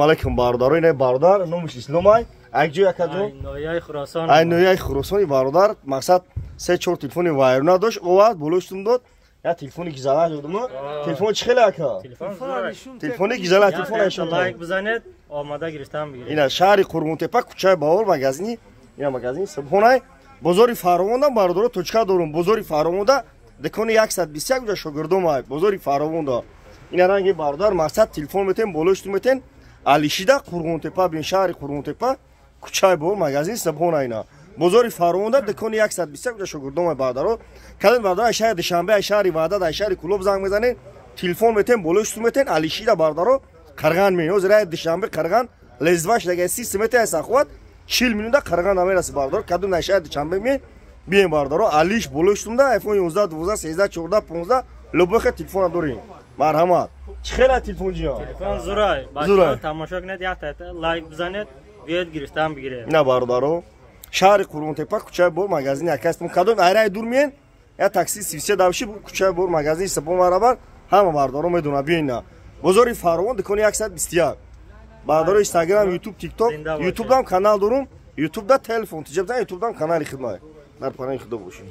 Алайкум, бародаро. Ина бародар номиш Исломай, акҷо якаҷо. Ноҳияи Хуросон. Ай ноҳияи Хуросони. Бародар, мақсад, се чор телефони вайрона дошт, овард, болоштум дод. Я телефони гизала додум. Телефон чӣ хеле, ака? Телефони гизала, телефон. Лайк бизанед, омада гирифтан бигиред. Ина шаҳри Қурғонтепа, кӯчаи Баҳор, магазини, ина магазини Субҳонай. Бозори Фаровонда, бародаро, точка дорум. Бозори Фаровонда, дикони 121, уҷа шогирдомай. Бозори Фаровонда ина ранги, бародар, мақсад, телефон метен, болоштум метен. Алишида Қурғонтепа бин, шаҳри Қурғонтепа, кӯчаи Баҳор, магазини Субҳона. Ина бозори Фаровонда, дикони 121, уҷа шогирдомай, бародаро. Кадом бародар ай шаҳри Душанбе, ай шаҳри Ваҳдат, ай шаҳри Кӯлоб занг мезанед, телефон метен, болоштум метен. Алишида, бародаро, Қарған мен ҳозир ай Душанбе Қарған лезваш дага 30 метр ай Саховат, 40 минута Қарған намераси, бародаро. Кадом ай шаҳри Душанбе мен бием, бародаро, алиш болоштумда iPhone 11, 12, 13, 14, 15, любой хел телефона дорем. Марҳамат. Чӣ хела телефон, ҷиён? Телефон зурай. Зурай. Бачаҳо, тамошо кунед, як та лайк бизанед, биёед, гирифтан бигиред. На, бародаро, шаҳри Қурғонтепа, кӯчаи Бор, магазини акастм. Кадом айраи дур миен, я такси сивсе давши, кӯчаи Бор, магазини Сапон барабар, ҳама бародаро медонад. Биёин на бозори Фаровон, дукони 121. Бародаро, Инстаграм, Ютуб, Тикток, Ютубдам канал дорум, Ютубда телефон тиҷабдан, Ютубдам канали хидмат. Дар паноҳи Худо бошед.